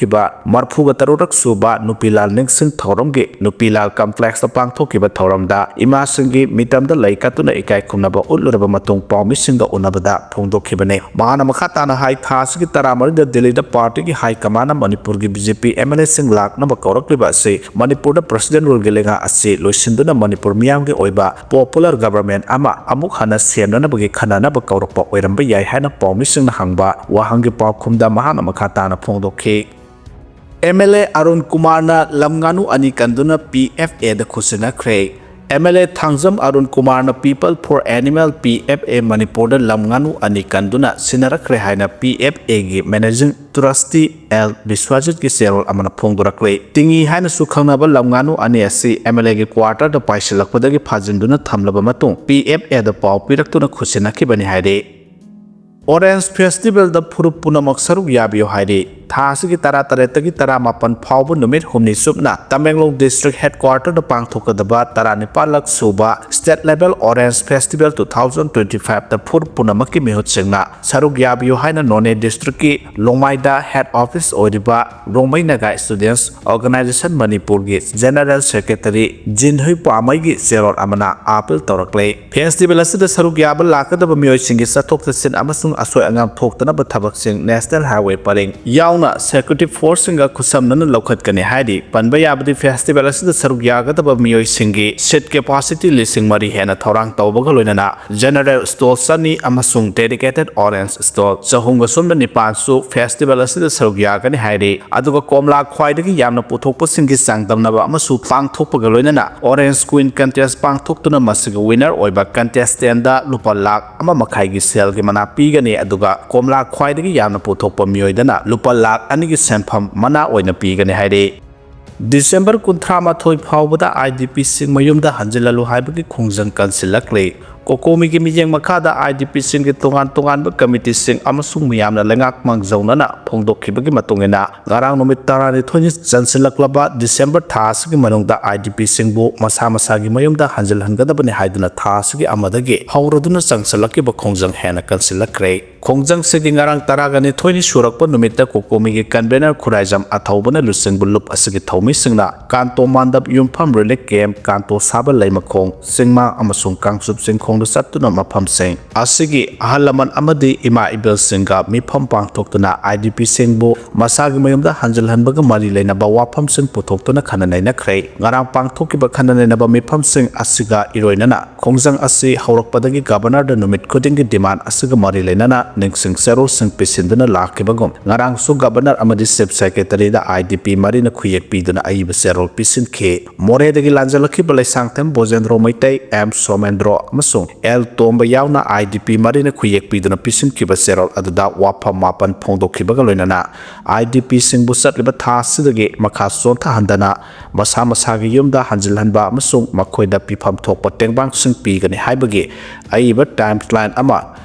ꯃꯔꯐꯨꯒ ꯇꯔꯨꯛꯔꯛ ꯁꯨꯕ ꯅꯨꯄꯤ ꯂꯥꯜ ꯅꯤꯡꯁꯤꯡ ꯊꯧꯔꯝꯒꯤ ꯅꯨꯄꯤ ꯂꯥꯜ ꯀꯝꯄ꯭ꯂꯦꯛꯁꯇ ꯄꯥꯡꯊꯣꯛꯈꯤꯕ ꯊꯧꯔꯝꯗ ꯏꯃꯥꯁꯤꯡꯒꯤ ꯃꯤꯇꯝꯗ ꯂꯩ ꯀꯠꯇꯨꯅ ꯏꯀꯥꯏ ꯈꯨꯝꯅꯕ ꯎꯠꯂꯨꯔꯕ ꯃꯇꯨꯡ ꯄꯥꯎꯃꯤꯁꯤꯡꯒ ꯎꯅꯕꯗ ꯐꯣꯡꯗꯣꯛꯈꯤꯕꯅꯤ꯫ ꯃꯍꯥꯛꯅ ꯃꯈꯥ ꯇꯥꯅ ꯍꯥꯏ, ꯊꯥ ꯑꯁꯤꯒꯤ ꯇꯔꯥꯃꯔꯤꯗ ꯗꯤꯜꯂꯤꯗ ꯄꯥꯔꯇꯤꯒꯤ ꯍꯥꯏ ꯀꯃꯥꯟꯅ ꯃꯅꯤꯄꯨꯔꯒꯤ B J P M L ꯑꯦꯁꯤꯡ ꯂꯥꯛꯅꯕ ꯀꯧꯔꯛꯂꯤꯕ ꯑꯁꯤ ꯃꯅꯤꯄꯨꯔꯗ ꯄ꯭ꯔꯁꯤꯗꯦꯟ ꯔꯨꯜꯒꯤ ꯂꯩꯉꯥꯛ ꯑꯁꯤ ꯂꯣꯏꯁꯤꯟꯗꯨꯅ ꯃꯅꯤꯄꯨꯔ ꯃꯤꯌꯥꯝꯒꯤ ꯑꯣꯏꯕ ꯄꯣꯄꯨꯂꯔ ꯒꯚꯔꯟꯃꯦꯟꯠ ꯑꯃ ꯑꯃꯨꯛ ꯍꯟꯅ ꯁꯦꯝꯅꯅꯕꯒꯤ ꯈꯟꯅꯅꯕ ꯀꯧꯔꯛꯄ ꯑꯣꯏꯔꯝꯕ ꯌꯥꯏ ꯍꯥꯏꯅ ꯄꯥꯎꯃꯤꯁꯤꯡꯅ ꯍꯪꯕ ꯋꯥꯍꯪꯒꯤ ꯄꯥꯎꯈꯨꯝꯗ ꯃꯍꯥꯛꯅ ꯃꯈꯥ ꯇꯥꯅ ꯐꯣꯡꯗꯣꯛꯈꯤ꯫ ꯑꯦꯝ ꯑꯦꯜ ꯑꯦ ꯑꯔꯨꯟ ꯀꯨꯃꯥꯔꯅ ꯂꯝ ꯉꯥꯅꯨ ꯑꯅꯤ ꯀꯟꯗꯨꯅ ꯄꯤ ꯑꯦꯐ ꯑꯦꯗ ꯈꯨꯠꯁꯤꯟꯅꯈ꯭ꯔꯦ꯫ M L A Thangjam Arun ꯀꯨꯃꯥꯔꯅ People for Animal, P F A, ꯃꯅꯤꯄꯨꯔꯗ ꯂꯝ ꯉꯥꯅꯨ ꯑꯅꯤ ꯀꯟꯗꯨꯅ ꯁꯤꯟꯅꯔꯛꯈ꯭ꯔꯦ ꯍꯥꯏꯅ P F A ꯒꯤ Managing Trustee L ꯕꯤꯁ꯭ꯋꯥꯖꯤꯠꯀꯤ ꯆꯦꯔꯣꯜ ꯑꯃꯅ ꯐꯣꯡꯗꯣꯔꯛꯂꯤ꯫ ꯇꯤꯡꯉꯤ ꯍꯥꯏꯅꯁꯨ ꯈꯪꯅꯕ ꯂꯝ ꯉꯥꯅꯨ ꯑꯅꯤ ꯑꯁꯤ M L A ꯒꯤ quarter ꯗ ꯄꯥꯏꯁꯤꯜꯂꯛꯄꯗꯒꯤ ꯐꯥꯖꯤꯟꯗꯨꯅ ꯊꯝꯂꯕ ꯃꯇꯨꯡ P F A ꯗ ꯄꯥꯎ ꯄꯤꯔꯛꯇꯨꯅ ꯈꯨꯠꯁꯤꯟꯅꯈꯤꯕꯅꯤ ꯍꯥꯏꯔꯤ꯫ Orange Festival ꯗ ꯐꯨꯔꯨꯞ ꯄꯨꯝꯅꯃꯛ ꯁꯔꯨꯛ ꯌꯥꯕꯤꯌꯨ ꯍꯥꯏꯔꯤ꯫ ꯊꯥ ꯑꯁꯤꯒꯤ ꯇꯔꯥꯇꯔꯦꯠꯇꯒꯤ ꯇꯔꯥꯃꯥꯄꯟ ꯐꯥꯎꯕ ꯅꯨꯃꯤꯠ ꯍꯨꯝꯅꯤ ꯆꯨꯞꯅ ꯇꯃꯦꯡꯂꯣꯡ District Headquarter ꯗ ꯄꯥꯡꯊꯣꯛꯀꯗꯕ ꯇꯔꯥꯅꯤꯄꯥꯜꯂꯛ ꯁꯨꯕ State Level Orange Festival two thousand twenty five ꯗ ꯐꯨꯔꯨꯞ ꯄꯨꯝꯅꯃꯛꯀꯤ ꯃꯤꯍꯨꯠꯁꯤꯡꯅ ꯁꯔꯨꯛ ꯌꯥꯕꯤꯌꯨ ꯍꯥꯏꯅ ꯅꯣꯅꯦ District ꯀꯤ ꯂꯣꯡꯃꯥꯏꯗ Head Office ꯑꯣꯏꯔꯤꯕ ꯔꯣꯡꯃꯩ ꯅꯥꯒꯥ Students Organisation ꯃꯅꯤꯄꯨꯔꯒꯤ General Secretary ꯖꯤꯟꯍꯨꯏ ꯄꯥꯃꯩꯒꯤ ꯆꯦꯔꯣꯜ ꯑꯃꯅ appeal ꯇꯧꯔꯛꯂꯦ꯫ Festival ꯑꯁꯤꯗ ꯁꯔꯨꯛ ꯌꯥꯕ ꯂꯥꯛꯀꯗꯕ ꯃꯤꯑꯣꯏꯁꯤꯡꯒꯤ ꯆꯠꯊꯣꯛ ꯆꯠꯁꯤꯟ ꯑꯃꯁꯨꯡ ꯑꯁꯣꯏ ꯑꯉꯥꯝ ꯊꯣꯛꯇꯅꯕ ꯊꯕꯛꯁꯤꯡ National Highway ꯄꯔꯦꯡ ꯌꯥꯎꯅ security force ꯁꯤꯡꯒ ꯈꯨꯠꯁꯝꯅꯅ ꯂꯧꯈꯠꯀꯅꯤ ꯍꯥꯏꯔꯤ꯫ ꯄꯟꯕ ꯌꯥꯕꯗꯤ, festival ꯑꯁꯤꯗ ꯁꯔꯨꯛ ꯌꯥꯒꯗꯕ ꯃꯤꯑꯣꯏꯁꯤꯡꯒꯤ seat capacity ꯂꯤꯁꯤꯡ ꯃꯔꯤ ꯍꯦꯟꯅ ꯊꯧꯔꯥꯡ ꯇꯧꯕꯒ ꯂꯣꯏꯅꯅ General Stall ꯆꯅꯤ ꯑꯃꯁꯨꯡ Dedicated Orange Stall ꯆꯍꯨꯝꯒ ꯁꯨꯞꯅ ꯅꯤꯄꯥꯟꯁꯨ festival ꯑꯁꯤꯗ ꯁꯔꯨꯛ ꯌꯥꯒꯅꯤ ꯍꯥꯏꯔꯤ꯫ ꯑꯗꯨꯒ ꯀꯣꯝꯂꯥ ꯈ꯭ꯋꯥꯏꯗꯒꯤ ꯌꯥꯝꯅ ꯄꯨꯊꯣꯛꯄꯁꯤꯡꯒꯤ ꯆꯥꯡꯗꯝꯅꯕ ꯑꯃꯁꯨ ꯄꯥꯡꯊꯣꯛꯄꯒ ꯂꯣꯏꯅꯅ Orange Queen Contest ꯄꯥꯡꯊꯣꯛꯇꯨꯅ ꯃꯁꯤꯒꯤ winner ꯑꯣꯏꯕ contestant ꯗ ꯂꯨꯄꯥ ꯂꯥꯈ ꯑꯃ ꯃꯈꯥꯏꯒꯤ ꯁꯦꯜꯒꯤ ꯃꯅꯥ ꯄꯤꯒꯅꯤ꯫ ꯑꯗꯨꯒ ꯀꯣꯝꯂꯥ ꯈ꯭ꯋꯥꯏꯗꯒꯤ ꯌꯥꯝꯅ ꯄꯨꯊꯣꯛꯄ ꯃꯤꯑꯣꯏꯗꯅ ꯂꯨꯄꯥ ꯂꯥꯈ ꯑꯅꯤꯒꯤ ꯁꯦꯟꯐꯝ ꯃꯅꯥ ꯑꯣꯏꯅ ꯄꯤꯒꯅꯤ ꯍꯥꯏꯔꯤ꯫ December ꯀꯨꯟꯊ꯭ꯔꯥ ꯃꯥꯊꯣꯏ ꯐꯥꯎꯕꯗ I D P ꯁꯤꯡ ꯃꯌꯨꯝꯗ ꯍꯟꯖꯤꯜꯍꯜꯂꯨ ꯍꯥꯏꯕꯒꯤ ꯈꯣꯡꯖꯪ ꯀꯟꯁꯤꯜꯂꯛꯂꯤ꯫ ꯀꯣꯀꯣꯃꯤꯒꯤ ꯃꯤꯠꯌꯦꯡ ꯃꯈꯥꯗ I D P ꯁꯤꯡꯒꯤ ꯇꯣꯉꯥꯟ ꯇꯣꯉꯥꯟꯕ committee ꯁꯤꯡ ꯑꯃꯁꯨꯡ ꯃꯤꯌꯥꯝꯅ ꯂꯩꯉꯥꯛ ꯃꯥꯡꯖꯧꯅꯅ ꯐꯣꯡꯗꯣꯛꯈꯤꯕꯒꯤ ꯃꯇꯨꯡ ꯏꯟꯅ, ꯉꯔꯥꯡ ꯅꯨꯃꯤꯠ ꯇꯔꯥꯅꯤꯊꯣꯏꯅꯤ ꯆꯟꯁꯤꯜꯂꯛꯂꯕ December ꯊꯥ ꯑꯁꯤꯒꯤ ꯃꯅꯨꯡꯗ I D P ꯁꯤꯡꯕꯨ ꯃꯁꯥ ꯃꯁꯥꯒꯤ ꯃꯌꯨꯝꯗ ꯍꯟꯖꯤꯜꯍꯟꯒꯗꯕꯅꯤ ꯍꯥꯏꯗꯨꯅ ꯊꯥ ꯑꯁꯤꯒꯤ ꯑꯃꯗꯒꯤ ꯍꯧꯔꯗꯨꯅ ꯆꯪꯁꯤꯜꯂꯛꯈꯤꯕ ꯈꯣꯡꯖꯪ ꯍꯦꯟꯅ ꯀꯟꯁꯤꯜꯂꯛꯈ꯭ꯔꯦ꯫ ꯈꯣꯡꯖꯪꯁꯤꯗꯤ ꯉꯔꯥꯡ ꯇꯔꯥꯒ ꯅꯤꯊꯣꯏꯅꯤ ꯁꯨꯔꯛꯄ ꯅꯨꯃꯤꯠꯇ ꯀꯣꯀꯣꯃꯤꯒꯤ convener ꯈꯨꯔꯥꯏꯖꯝ ꯑꯊꯧꯕꯅ ꯂꯨꯆꯤꯡꯕ ꯂꯨꯞ ꯑꯁꯤꯒꯤ ꯊꯧꯃꯤꯁꯤꯡꯅ ꯀꯥꯟꯇꯣ ꯃꯥꯟꯗꯞ ꯌꯨꯝꯐꯝ relief camp, ꯀꯥꯟꯇꯣ ꯁꯥꯕ ꯂꯩꯃꯈꯣꯡ, ꯆꯤꯡꯃꯥꯡ ꯑꯃꯁꯨꯡ ꯀꯥꯡꯆꯨꯞ ꯆꯤꯡꯈꯣꯡꯗ ꯆꯠꯇꯨꯅ ꯃꯐꯝꯁꯤꯡ ꯑꯁꯤꯒꯤ ꯑꯍꯜ ꯂꯃꯟ ꯑꯃꯗꯤ ꯏꯃꯥ ꯏꯕꯦꯜꯁꯤꯡꯒ ꯃꯤꯐꯝ ꯄꯥꯡꯊꯣꯛꯇꯨꯅ I D P ꯁꯤꯡꯕꯨ ꯃꯁꯥꯒꯤ ꯃꯌꯨꯝꯗ ꯍꯟꯖꯤꯜꯍꯟꯕꯒ ꯃꯔꯤ ꯂꯩꯅꯕ ꯋꯥꯐꯝꯁꯤꯡ ꯄꯨꯊꯣꯛꯇꯨꯅ ꯈꯟꯅ ꯅꯩꯅꯈ꯭ꯔꯦ꯫ ꯉꯔꯥꯡ ꯄꯥꯡꯊꯣꯛꯈꯤꯕ ꯈꯟꯅ ꯅꯩꯅꯕ ꯃꯤꯐꯝꯁꯤꯡ ꯑꯁꯤꯒ ꯏꯔꯣꯏꯅꯅ ꯈꯣꯡꯖꯪ ꯑꯁꯤ ꯍꯧꯔꯛꯄꯗꯒꯤ ꯒꯕꯔꯅꯔꯗ ꯅꯨꯃꯤꯠ ꯈꯨꯗꯤꯡꯒꯤ ꯗꯤꯃꯥꯟ ꯑꯁꯤꯒ ꯃꯔꯤ ꯂꯩꯅꯅ ꯅꯤꯡꯁꯤꯡ ꯆꯦꯔꯣꯜꯁꯤꯡ ꯄꯤꯁꯤꯟꯗꯨꯅ ꯂꯥꯛꯈꯤꯕꯒꯨꯝ, ꯉꯔꯥꯡꯁꯨ ꯒꯕꯔꯅꯔ ꯑꯃꯗꯤ ꯆꯤꯐ ꯁꯦꯀ꯭ꯔꯦꯇꯔꯤꯗ ꯑꯥꯏ ꯗꯤ ꯄꯤ ꯃꯔꯤꯅ ꯈꯨꯌꯦꯛ ꯄꯤꯗꯨꯅ ꯑꯏꯕ ꯆꯦꯔꯣꯜ ꯄꯤꯁꯤꯟꯈꯤ꯫ ꯃꯣꯔꯦꯗꯒꯤ ꯂꯥꯟꯖꯜꯂꯛꯈꯤꯕ ꯂꯩꯁꯥꯡꯊꯦꯝ ꯕꯣꯖꯦꯟꯗ꯭ꯔꯣ ꯃꯩꯇꯩ, ꯑꯦꯝ ꯁꯣꯃꯦꯟꯗ꯭ꯔꯣ ꯑꯃꯁꯨꯡ ꯑꯦꯜ ꯇꯣꯝꯕ ꯌꯥꯎꯅ ꯑꯥꯏ ꯗꯤ ꯄꯤ ꯃꯔꯤꯅ ꯈꯨꯌꯦꯛ ꯄꯤꯗꯨꯅ ꯄꯤꯁꯤꯟꯈꯤꯕ ꯆꯦꯔꯣꯜ ꯑꯗꯨꯗ ꯋꯥꯐꯝ ꯃꯥꯄꯟ ꯐꯣꯡꯗꯣꯛꯈꯤꯕꯒ ꯂꯣꯏꯅꯅ ꯑꯥꯏ ꯗꯤ ꯄꯤꯁꯤꯡꯕꯨ ꯆꯠꯂꯤꯕ ꯊꯥ ꯑꯁꯤꯗꯒꯤ ꯃꯈꯥ ꯆꯣꯟꯊꯍꯟꯗꯅ ꯃꯁꯥ ꯃꯁꯥꯒꯤ ꯌꯨꯝꯗ ꯍꯟꯖꯤꯜꯍꯟꯕ ꯑꯃꯁꯨꯡ ꯃꯈꯣꯏꯗ ꯄꯤꯐꯝ ꯊꯣꯛꯄ ꯇꯦꯡꯕꯥꯡꯁꯤꯡ ꯄꯤꯒꯅꯤ ꯍꯥꯏꯕꯒꯤ ꯑꯏꯕ ꯇꯥꯏꯝ ꯂꯥꯏꯟ ꯑꯃ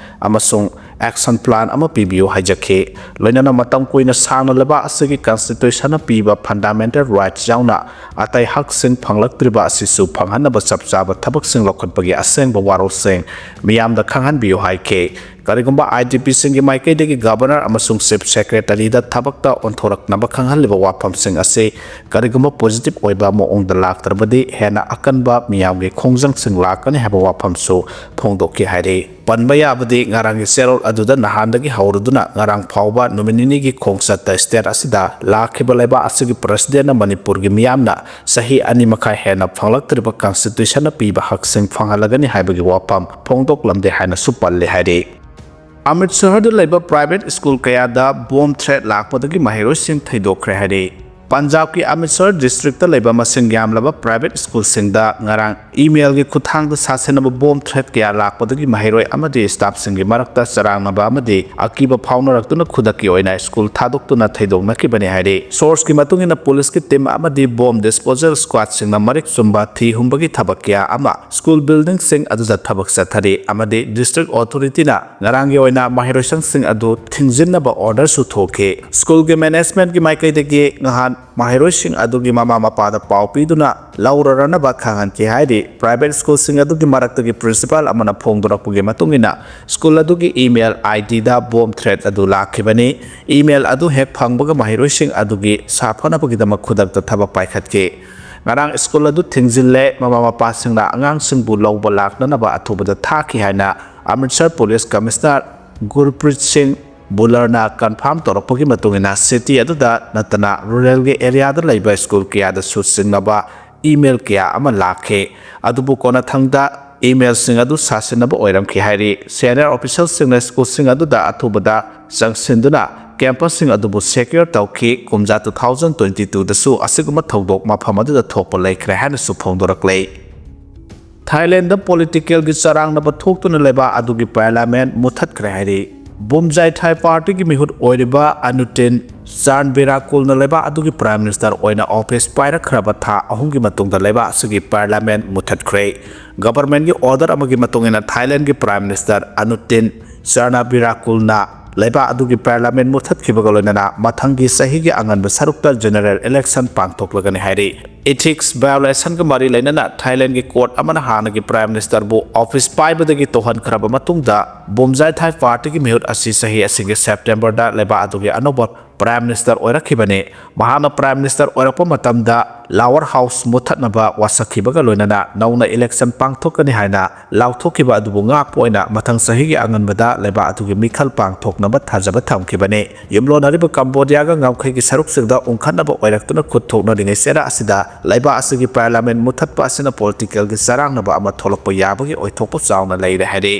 ꯑꯃꯁꯨꯡ ꯑꯦꯛꯁꯟ ꯄ꯭ꯂꯥꯟ ꯑꯃ ꯄꯤꯕꯤꯌꯨ ꯍꯥꯏꯖꯈꯤ꯫ ꯂꯣꯏꯅꯅ ꯃꯇꯝ ꯀꯨꯏꯅ ꯁꯥꯡꯅ ꯂꯩꯕꯥꯛ ꯑꯁꯤꯒꯤ ꯀꯟꯁꯇꯤꯇ꯭ꯌꯨꯁꯟꯅ ꯄꯤꯕ ꯐꯟꯗꯥꯃꯦꯟꯇꯦꯜ ꯔꯥꯏꯠꯁ ꯌꯥꯎꯅ ꯑꯇꯩ ꯍꯛꯁꯤꯡ ꯐꯪꯂꯛꯇ꯭ꯔꯤꯕ ꯑꯁꯤꯁꯨ ꯐꯪꯍꯟꯅꯕ ꯆꯞ ꯆꯥꯕ ꯊꯕꯛꯁꯤꯡ ꯂꯧꯈꯠꯄꯒꯤ ꯑꯁꯦꯡꯕ ꯋꯥꯔꯣꯜꯁꯤꯡ ꯃꯤꯌꯥꯝꯗ ꯈꯪꯍꯟꯕꯤꯌꯨ ꯍꯥꯏꯈꯤ꯫ ꯀꯔꯤꯒꯨꯝꯕ ꯑꯥꯏ ꯗꯤ ꯄꯤꯁꯤꯡꯒꯤ ꯃꯥꯏꯀꯩꯗꯒꯤ ꯒꯕꯔꯅꯔ ꯑꯃꯁꯨꯡ ꯆꯤꯐ ꯁꯦꯀ꯭ꯔꯦꯇꯔꯤꯗ ꯊꯕꯛꯇ ꯑꯣꯟꯊꯣꯔꯛꯅꯕ ꯈꯪꯍꯜꯂꯤꯕ ꯋꯥꯐꯝꯁꯤꯡ ꯑꯁꯤ ꯀꯔꯤꯒꯨꯝꯕ ꯄꯣꯖꯤꯇꯤꯚ ꯑꯣꯏꯕ ꯃꯑꯣꯡꯗ ꯂꯥꯛꯇ꯭ꯔꯕꯗꯤ ꯍꯦꯟꯅ ꯑꯀꯟꯕ ꯃꯤꯌꯥꯝꯒꯤ ꯈꯣꯡꯖꯪꯁꯤꯡ ꯂꯥꯛꯀꯅꯤ ꯍꯥꯏꯕ ꯋꯥꯐꯝꯁꯨ ꯐꯣꯡꯗꯣꯛꯈꯤ ꯍꯥꯏꯔꯤ꯫ ꯄꯟꯕ ꯌꯥꯕꯗꯤ ꯉꯔꯥꯡꯒꯤ ꯆꯦꯔꯣꯜ ꯑꯗꯨꯗ ꯅꯍꯥꯟꯗꯒꯤ ꯍꯧꯔꯗꯨꯅ ꯉꯔꯥꯡ ꯐꯥꯎꯕ ꯅꯨꯃꯤꯠ ꯅꯤꯅꯤꯒꯤ ꯈꯣꯡꯆꯠꯇ ꯁ꯭ꯇꯦꯠ ꯑꯁꯤꯗ ꯂꯥꯛꯈꯤꯕ ꯂꯩꯕꯥꯛ ꯑꯁꯤꯒꯤ ꯄ꯭ꯔꯁꯤꯗꯦꯟꯅ ꯃꯅꯤꯄꯨꯔꯒꯤ ꯃꯤꯌꯥꯝꯅ ꯆꯍꯤ ꯑꯅꯤ ꯃꯈꯥꯏ ꯍꯦꯟꯅ ꯐꯪꯂꯛꯇ꯭ꯔꯤꯕ ꯀꯟꯁꯇꯤꯇ꯭ꯌꯨꯁꯟꯅ ꯄꯤꯕ ꯍꯛꯁꯤꯡ ꯐꯪꯍꯜꯂꯒꯅꯤ ꯍꯥꯏꯕꯒꯤ ꯋꯥꯐꯝ ꯐꯣꯡꯗꯣꯛꯂꯝꯗꯦ ꯍꯥꯏꯅꯁꯨ ꯄꯜꯂꯤ ꯍꯥꯏꯔꯤ꯫ ꯑꯃ꯭ꯔꯤꯠꯁꯔꯗ ꯂꯩꯕ ꯄ꯭ꯔꯥꯏꯚꯦꯠ ꯁ꯭ꯀꯨꯜ ꯀꯌꯥꯗ ꯕꯣꯝ ꯊ꯭ꯔꯦꯠ ꯂꯥꯛꯄꯗꯒꯤ ꯃꯍꯩꯔꯣꯏꯁꯤꯡ ꯊꯩꯗꯣꯛꯈ꯭ꯔꯦ ꯍꯥꯏꯔꯤ꯫ ꯄꯟꯖꯥꯕꯀꯤ ꯑꯃ꯭ꯔꯤꯠꯁꯔ ꯗꯤꯁꯇ꯭ꯔꯤꯛꯇ ꯂꯩꯕ ꯃꯁꯤꯡ ꯌꯥꯝꯂꯕ ꯄ꯭ꯔꯥꯏꯚꯦꯠ ꯁ꯭ꯀꯨꯜꯁꯤꯡꯗ ꯉꯔꯥꯡ ꯏꯃꯦꯜꯒꯤ ꯈꯨꯠꯊꯥꯡꯗ ꯁꯥꯁꯤꯟꯅꯕ ꯕꯣꯝ ꯊ꯭ꯔꯦꯠ ꯀꯌꯥ ꯂꯥꯛꯄꯗꯒꯤ ꯃꯍꯩꯔꯣꯏ ꯑꯃꯗꯤ ꯁ꯭ꯇꯥꯐꯁꯤꯡꯒꯤ ꯃꯔꯛꯇ ꯆꯔꯥꯡꯅꯕ ꯑꯃꯗꯤ ꯑꯀꯤꯕ ꯐꯥꯎꯅꯔꯛꯇꯨꯅ ꯈꯨꯗꯛꯀꯤ ꯑꯣꯏꯅ ꯁ꯭ꯀꯨꯜ ꯊꯥꯗꯣꯛꯇꯨꯅ ꯊꯩꯗꯣꯛꯅꯈꯤꯕꯅꯤ ꯍꯥꯏꯔꯤ꯫ ꯁꯣꯔꯁꯀꯤ ꯃꯇꯨꯡ ꯏꯟꯅ ꯄꯨꯂꯤꯁꯀꯤ ꯇꯤꯝ ꯑꯃꯗꯤ ꯕꯣꯝ ꯗꯤꯁꯄꯣꯖꯦꯜ ꯁ꯭ꯀ꯭ꯋꯥꯗꯁꯤꯡꯅ ꯃꯔꯤꯛ ꯆꯨꯝꯕ ꯊꯤ ꯍꯨꯝꯕꯒꯤ ꯊꯕꯛ ꯀꯌꯥ ꯑꯃ ꯁ꯭ꯀꯨꯜ ꯕꯤꯜꯗꯤꯡꯁꯤꯡ ꯑꯗꯨꯗ ꯊꯕꯛ ꯆꯠꯊꯔꯤ ꯑꯃꯗꯤ ꯗꯤꯁꯇ꯭ꯔꯤꯛ ꯑꯣꯊꯣꯔꯤꯇꯤꯅ ꯉꯔꯥꯡꯒꯤ ꯑꯣꯏꯅ ꯃꯍꯩꯔꯣꯏꯁꯪꯁꯤꯡ ꯑꯗꯨ ꯊꯤꯡꯖꯤꯟꯅꯕ ꯑꯣꯔꯗꯔꯁꯨ ꯊꯣꯛꯈꯤ꯫ ꯁ꯭ꯀꯨꯜꯒꯤ ꯃꯦꯅꯦꯖꯃꯦꯟꯠꯀꯤ ꯃꯥꯏꯀꯩꯗꯒꯤ ꯉꯍꯥꯟ ꯃꯍꯩꯔꯣꯏꯁꯤꯡ ꯑꯗꯨꯒꯤ ꯃꯃꯥ ꯃꯄꯥꯗ ꯄꯥꯎ ꯄꯤꯗꯨꯅ ꯂꯧꯔꯔꯅꯕ ꯈꯪꯍꯟꯈꯤ ꯍꯥꯏꯔꯤ꯫ ꯄ꯭ꯔꯥꯏꯚꯦꯠ ꯁ꯭ꯀꯨꯜꯁꯤꯡ ꯑꯗꯨꯒꯤ ꯃꯔꯛꯇꯒꯤ ꯄ꯭ꯔꯤꯟꯁꯤꯄꯥꯜ ꯑꯃꯅ ꯐꯣꯡꯗꯣꯔꯛꯄꯒꯤ ꯃꯇꯨꯡ ꯏꯟꯅ ꯁ꯭ꯀꯨꯜ ꯑꯗꯨꯒꯤ ꯏꯃꯦꯜ ꯑꯥꯏ ꯗꯤꯗ ꯕꯣꯝ ꯊ꯭ꯔꯦꯠ ꯑꯗꯨ ꯂꯥꯛꯈꯤꯕꯅꯤ꯫ ꯏꯃꯦꯜ ꯑꯗꯨ ꯍꯦꯛ ꯐꯪꯕꯒ ꯃꯍꯩꯔꯣꯏꯁꯤꯡ ꯑꯗꯨꯒꯤ ꯁꯥꯐꯅꯕꯒꯤꯗꯃꯛ ꯈꯨꯗꯛꯇ ꯊꯕꯛ ꯄꯥꯏꯈꯠꯈꯤ꯫ ꯉꯔꯥꯡ ꯁ꯭ꯀꯨꯜ ꯑꯗꯨ ꯊꯤꯡꯖꯤꯜꯂꯦ꯫ ꯃꯃꯥ ꯃꯄꯥꯁꯤꯡꯅ ꯑꯉꯥꯡꯁꯤꯡꯕꯨ ꯂꯧꯕ ꯂꯥꯛꯅꯅꯕ ꯑꯊꯨꯕꯗ ꯊꯥꯈꯤ ꯍꯥꯏꯅ ꯑꯃ꯭ꯔꯤꯠꯁꯔ ꯄꯨꯂꯤꯁ ꯀꯃꯤꯁꯅꯔ ꯒꯨꯔꯄ꯭ꯔꯤꯠ ꯁꯤꯡ ꯕꯨꯂꯔꯅ ꯀꯟꯐꯥꯔꯝ ꯇꯧꯔꯛꯄꯒꯤ ꯃꯇꯨꯡ ꯏꯟꯅ ꯁꯤꯇꯤ ꯑꯗꯨꯗ ꯅꯠꯇꯅ ꯔꯨꯔꯦꯜꯒꯤ ꯑꯦꯔꯤꯌꯥꯗ ꯂꯩꯕ ꯁ꯭ꯀꯨꯜ ꯀꯌꯥꯗꯁꯨ ꯆꯤꯡꯅꯕ ꯏꯃꯦꯜ ꯀꯌꯥ ꯑꯃ ꯂꯥꯛꯈꯤ꯫ ꯑꯗꯨꯕꯨ ꯀꯣꯟꯅꯊꯪꯗ emailꯁꯤꯡ ꯑꯗꯨ ꯁꯥꯁꯤꯟꯅꯕ ꯑꯣꯏꯔꯝꯈꯤ ꯍꯥꯏꯔꯤ꯫ Senior officialꯁꯤꯡꯅ schoolꯁꯤꯡ ꯑꯗꯨꯗ ꯑꯊꯨꯕꯗ ꯆꯪꯁꯤꯟꯗꯨꯅ campusꯁꯤꯡ ꯑꯗꯨꯕꯨ secure ꯇꯧꯈꯤ꯫ ꯀꯨꯝꯖꯥ two thousand twenty twoꯗꯁꯨ ꯑꯁꯤꯒꯨꯝꯕ ꯊꯧꯗꯣꯛ ꯃꯐꯝ ꯑꯗꯨꯗ ꯊꯣꯛꯄ ꯂꯩꯈ꯭ꯔꯦ ꯍꯥꯏꯅꯁꯨ ꯐꯣꯡꯗꯣꯔꯛꯂꯦ꯫ ꯊꯥꯏꯂꯦꯟꯗ politicalꯒꯤ ꯆꯔꯥꯡꯅꯕ ꯊꯣꯛꯇꯨꯅ ꯂꯩꯕ ꯑꯗꯨꯒꯤ parliament ꯃꯨꯠꯊꯠꯈ꯭ꯔꯦ ꯍꯥꯏꯔꯤ꯫ ꯕꯨꯝꯖꯥꯏ ꯊꯥꯏ partyꯒꯤ ꯃꯤꯍꯨꯠ ꯑꯣꯏꯔꯤꯕ ꯑꯅꯨꯇꯤꯟ ꯆꯥꯟꯕꯤꯔꯥꯀꯨꯜꯅ ꯂꯩꯕꯥꯛ ꯑꯗꯨꯒꯤ prime minister ꯑꯣꯏꯅ office ꯄꯥꯏꯔꯛꯈ꯭ꯔꯕ ꯊꯥ ꯑꯍꯨꯝꯒꯤ ꯃꯇꯨꯡꯗ ꯂꯩꯕꯥꯛ ꯑꯁꯤꯒꯤ parliament ꯃꯨꯠꯊꯠꯈ꯭ꯔꯦ꯫ Governmentꯀꯤ order ꯑꯃꯒꯤ ꯃꯇꯨꯡ ꯏꯟꯅ ꯊꯥꯏꯂꯦꯟꯗꯒꯤ prime minister ꯑꯅꯨꯇꯤꯟ ꯆꯥꯟꯕꯤꯔꯥꯀꯨꯜꯅ ꯂꯩꯕꯥꯛ ꯑꯗꯨꯒꯤ parliament ꯃꯨꯠꯊꯠꯈꯤꯕꯒ ꯂꯣꯏꯅꯅ ꯃꯊꯪꯒꯤ ꯆꯍꯤꯒꯤ ꯑꯉꯟꯕ ꯁꯔꯨꯛꯇ general election ꯄꯥꯡꯊꯣꯛꯂꯒꯅꯤ ꯍꯥꯏꯔꯤ꯫ Ethics violationꯒ ꯃꯔꯤ ꯂꯩꯅꯅ ꯊꯥꯏꯂꯦꯟꯗꯒꯤ court ꯑꯃꯅ ꯍꯥꯟꯅꯒꯤ prime ministerꯕꯨ office ꯄꯥꯏꯕꯗꯒꯤ ꯇꯣꯛꯍꯟꯈ꯭ꯔꯕ ꯃꯇꯨꯡꯗ ꯕꯨꯝꯖꯥꯏ ꯊꯥꯏ partyꯒꯤ ꯃꯤꯍꯨꯠ ꯑꯁꯤ ꯆꯍꯤ ꯑꯁꯤꯒꯤ Septemberꯗ ꯂꯩꯕꯥꯛ ꯑꯗꯨꯒꯤ ꯑꯅꯧꯕ prime minister ꯑꯣꯏꯔꯛꯈꯤꯕꯅꯤ꯫ ꯃꯍꯥꯛꯅ prime minister ꯑꯣꯏꯔꯛꯄ ꯃꯇꯝꯗ lower house ꯃꯨꯠꯊꯠꯅꯕ ꯋꯥꯁꯛꯈꯤꯕꯒ ꯂꯣꯏꯅꯅ ꯅꯧꯅ election ꯄꯥꯡꯊꯣꯛꯀꯅꯤ ꯍꯥꯏꯅ ꯂꯥꯎꯊꯣꯛꯈꯤꯕ ꯑꯗꯨꯕꯨ ꯉꯥꯛꯄ ꯑꯣꯏꯅ ꯃꯊꯪ ꯆꯍꯤꯒꯤ ꯑꯉꯟꯕꯗ ꯂꯩꯕꯥꯛ ꯑꯗꯨꯒꯤ ꯃꯤꯈꯜ ꯄꯥꯡꯊꯣꯛꯅꯕ ꯊꯥꯖꯕ ꯊꯝꯈꯤꯕꯅꯤ꯫ ꯌꯨꯝꯂꯣꯟꯅꯔꯤꯕ ꯀꯝꯕꯣꯗꯤꯌꯥꯒ ꯉꯝꯈꯩꯒꯤ ꯁꯔꯨꯛꯁꯤꯡꯗ ꯎꯪꯈꯠꯅꯕ ꯑꯣꯏꯔꯛꯇꯨꯅ ꯈꯨꯠ ꯊꯣꯛꯅꯔꯤꯉꯩ ꯆꯩꯔꯥꯛ ꯑꯁꯤꯗ ꯂꯩꯕꯥꯛ ꯑꯁꯤꯒꯤ parliament ꯃꯨꯠꯊꯠꯄ ꯑꯁꯤꯅ politicalꯒꯤ ꯆꯔꯥꯡꯅꯕ ꯑꯃ ꯊꯣꯛꯂꯛꯄ ꯌꯥꯕꯒꯤ ꯑꯣꯏꯊꯣꯛꯄ ꯆꯥꯎꯅ ꯂꯩꯔꯦ ꯍꯥꯏꯔꯤ꯫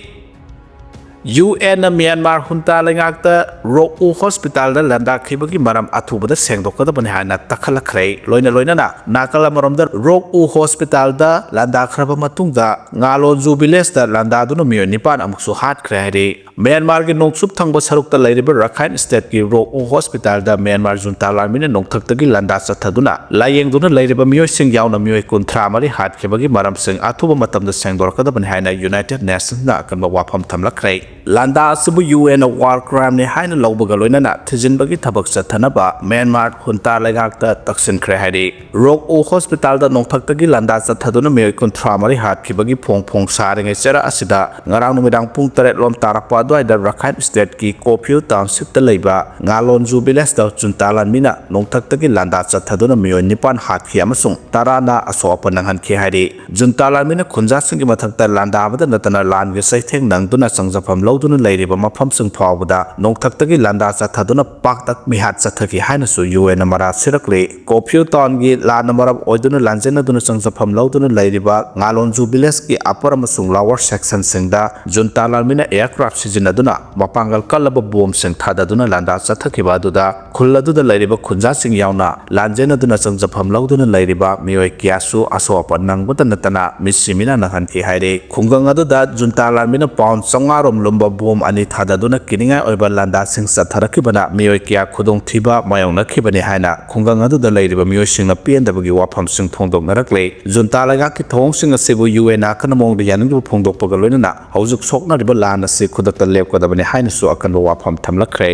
UNꯅ ꯃ꯭ꯌꯥꯟꯃꯥꯔ junta ꯂꯩꯉꯥꯛꯇ ꯔꯣꯛ ꯎ hospitalꯗ ꯂꯥꯟꯗꯥꯈꯤꯕꯒꯤ ꯃꯔꯝ ꯑꯊꯨꯕꯗ ꯁꯦꯡꯗꯣꯛꯀꯗꯕꯅꯤ ꯍꯥꯏꯅ ꯇꯛꯈꯠꯂꯛꯈ꯭ꯔꯦ꯫ ꯂꯣꯏꯅ ꯂꯣꯏꯅꯅ ꯅꯥꯀꯜ ꯑꯃꯔꯣꯝꯗ ꯔꯣꯛ ꯎ hospitalꯗ ꯂꯥꯟꯗꯥꯈ꯭ꯔꯕ ꯃꯇꯨꯡꯗ ꯉꯥꯂꯣꯟꯖꯨ villageꯇ ꯂꯥꯟꯗꯥꯗꯨꯅ ꯃꯤꯑꯣꯏ ꯅꯤꯄꯥꯟ ꯑꯃꯨꯛꯁꯨ ꯍꯥꯠꯈ꯭ꯔꯦ ꯍꯥꯏꯔꯤ꯫ ꯃ꯭ꯌꯥꯟꯃꯥꯔꯒꯤ ꯅꯣꯡꯆꯨꯞ ꯊꯪꯕ ꯁꯔꯨꯛꯇ ꯂꯩꯔꯤꯕ ꯔꯈꯥꯏꯟ stateꯀꯤ ꯔꯣꯛ ꯎ hospitalꯗ ꯃ꯭ꯌꯥꯟꯃꯥꯔ junta ꯂꯥꯟꯃꯤꯅ ꯅꯣꯡꯊꯛꯇꯒꯤ ꯂꯥꯟꯗꯥ ꯆꯠꯊꯗꯨꯅ ꯂꯥꯌꯦꯡꯗꯨꯅ ꯂꯩꯔꯤꯕ ꯃꯤꯑꯣꯏꯁꯤꯡ ꯌꯥꯎꯅ ꯃꯤꯑꯣꯏ ꯀꯨꯟꯊ꯭ꯔꯥ ꯃꯔꯤ ꯍꯥꯠꯈꯤꯕꯒꯤ ꯃꯔꯝꯁꯤꯡ ꯑꯊꯨꯕ ꯃꯇꯝꯗ ꯁꯦꯡꯗꯣꯔꯛꯀꯗꯕꯅꯤ ꯍꯥꯏꯅ United Nationsꯅ ꯑꯀꯟꯕ ꯋꯥꯐꯝ ꯊꯝꯂꯛꯈ꯭ꯔꯦ꯫ ꯂꯥꯟꯗꯥ ꯑꯁꯤꯕꯨ UNꯅ war crimeꯅꯤ ꯍꯥꯏꯅ ꯂꯧꯕꯒ ꯂꯣꯏꯅꯅ ꯊꯤꯖꯤꯟꯕꯒꯤ ꯊꯕꯛ ꯆꯠꯊꯅꯕ ꯃ꯭ꯌꯥꯟꯃꯥꯔ junta ꯂꯩꯉꯥꯛꯇ ꯇꯛꯁꯤꯟꯈ꯭ꯔꯦ ꯍꯥꯏꯔꯤ꯫ ꯔꯣꯛ ꯎ hospitalꯗ ꯅꯣꯡꯊꯛꯇꯒꯤ ꯂꯥꯟꯗꯥ ꯆꯠꯊꯗꯨꯅ ꯃꯤꯑꯣꯏ ꯀꯨꯟꯊ꯭ꯔꯥ ꯃꯔꯤ ꯍꯥꯠꯈꯤꯕꯒꯤ ꯐꯣꯡ ꯐꯣꯡ ꯁꯥꯔꯤꯉꯩ ꯆꯩꯔꯥꯛ ꯑꯁꯤꯗ ꯉꯔꯥꯡ ꯅꯨꯃꯤꯗꯥꯡ ꯄꯨꯡ ꯇꯔꯦꯠ ꯂꯣꯝ ꯇꯥꯔꯛꯄ ꯑꯗꯨꯋꯥꯏꯗ ꯔꯈꯥꯏꯟ stateꯀꯤ ꯀꯣꯐꯤꯜ townshipꯇ ꯂꯩꯕ ꯉꯥꯂꯣꯟꯖꯨ villageꯇ junta ꯂꯥꯟꯃꯤꯅ ꯅꯣꯡꯊꯛꯇꯒꯤ ꯂꯥꯟꯗꯥ ꯆꯠꯊꯗꯨꯅ ꯃꯤꯑꯣꯏ ꯅꯤꯄꯥꯟ ꯍꯥꯠꯈꯤ ꯑꯃꯁꯨꯡ ꯇꯔꯥꯅ ꯑꯁꯣꯛ ꯑꯄꯟ ꯅꯪꯍꯟꯈꯤ ꯍꯥꯏꯔꯤ꯫ Junta ꯂꯥꯟꯃꯤꯅ ꯈꯨꯟꯖꯥꯁꯤꯡꯒꯤ ꯃꯊꯛꯇ ꯂꯥꯟꯗꯥꯕꯗ ꯅꯠꯇꯅ ꯂꯥꯟꯒꯤ ꯆꯩꯊꯦꯡ ꯅꯪꯗꯨꯅ ꯆꯪꯖꯐꯝ ꯂꯧꯗꯨꯅ ꯂꯩꯔꯤꯕ ꯃꯐꯝꯁꯤꯡ ꯐꯥꯎꯕꯗ ꯅꯣꯡꯊꯛꯇꯒꯤ ꯂꯥꯟꯗꯥ ꯆꯠꯊꯗꯨꯅ ꯄꯥꯛꯇꯛ ꯃꯤꯍꯥꯠ ꯆꯠꯊꯈꯤ ꯍꯥꯏꯅꯁꯨ ꯌꯨ ꯑꯦꯟꯅ ꯃꯔꯥ ꯁꯤꯔꯛꯂꯤ꯫ ꯀꯣꯐ꯭ꯌꯨ ꯇꯥꯎꯟꯒꯤ ꯂꯥꯟꯅ ꯃꯔꯝ ꯑꯣꯏꯗꯨꯅ ꯂꯥꯟꯖꯦꯟꯅꯗꯨꯅ ꯆꯪꯖꯐꯝ ꯂꯧꯗꯨꯅ ꯂꯩꯔꯤꯕ ꯉꯥꯂꯣꯟꯖꯨ ꯚꯤꯂꯦꯖꯀꯤ ꯑꯄꯔ ꯑꯃꯁꯨꯡ ꯂꯋꯔ ꯁꯦꯛꯁꯟꯁꯤꯡꯗ ꯖꯨꯟꯇꯥ ꯂꯥꯟꯃꯤꯅ ꯑꯦꯌꯔꯀ꯭ꯔꯥꯐ ꯁꯤꯖꯤꯟꯅꯗꯨꯅ ꯃꯄꯥꯡꯒꯜ ꯀꯜꯂꯕ ꯕꯣꯝꯁꯤꯡ ꯊꯥꯗꯗꯨꯅ ꯂꯥꯟꯗꯥ ꯆꯠꯊꯈꯤꯕ ꯑꯗꯨꯗ ꯈꯨꯜ ꯑꯗꯨꯗ ꯂꯩꯔꯤꯕ ꯈꯨꯟꯖꯥꯁꯤꯡ ꯌꯥꯎꯅ ꯂꯥꯟꯖꯦꯟꯅꯗꯨꯅ ꯆꯪꯖꯐꯝ ꯂꯧꯗꯨꯅ ꯂꯩꯔꯤꯕ ꯃꯤꯑꯣꯏ ꯀꯌꯥꯁꯨ ꯑꯁꯣꯛ ꯑꯄꯟ ꯅꯪꯕꯇ ꯅꯠꯇꯅ ꯃꯤꯠꯁꯤ ꯃꯤꯠꯅ ꯅꯥꯍꯟꯈꯤ ꯍꯥꯏꯔꯤ꯫ ꯈꯨꯡꯒꯪ ꯑꯗꯨꯗ ꯖꯨꯟꯇꯥ ꯂꯥꯟꯃꯤꯅ ꯄꯥꯎꯟ ꯆꯥꯝꯃꯉꯥ ꯔꯣꯝ ꯂꯨꯝꯕ ꯕꯣꯝ ꯑꯅꯤ ꯊꯥꯗꯗꯨꯅ ꯀꯤꯅꯤꯡꯉꯥꯏ ꯑꯣꯏꯕ ꯂꯥꯟꯗꯥꯁꯤꯡ ꯆꯠꯊꯔꯛꯈꯤꯕꯅ ꯃꯤꯑꯣꯏ ꯀꯌꯥ ꯈꯨꯗꯣꯡꯊꯤꯕ ꯃꯥꯌꯣꯛꯅꯈꯤꯕꯅꯤ ꯍꯥꯏꯅ ꯈꯨꯡꯒꯪ ꯑꯗꯨꯗ ꯂꯩꯔꯤꯕ ꯃꯤꯑꯣꯏꯁꯤꯡꯅ ꯄꯦꯟꯗꯕꯒꯤ ꯋꯥꯐꯝꯁꯤꯡ ꯐꯣꯡꯗꯣꯛꯅꯔꯛꯂꯤ꯫ ꯖꯨꯟꯇꯥ ꯂꯩꯉꯥꯛꯀꯤ ꯊꯧꯑꯣꯡꯁꯤꯡ ꯑꯁꯤꯕꯨ ꯌꯨ ꯑꯦꯟꯅ ꯑꯀꯟꯕ ꯃꯑꯣꯡꯗ ꯌꯥꯅꯤꯡꯗꯕ ꯐꯣꯡꯗꯣꯛꯄꯒ ꯂꯣꯏꯅꯅ ꯍꯧꯖꯤꯛ ꯁꯣꯛꯅꯔꯤꯕ ꯂꯥꯟ ꯑꯁꯤ ꯈꯨꯗꯛꯇ ꯂꯦꯞꯀꯗꯕꯅꯤ ꯍꯥꯏꯅꯁꯨ ꯑꯀꯟꯕ ꯋꯥꯐꯝ ꯊꯝꯂꯛꯈ꯭ꯔꯦ꯫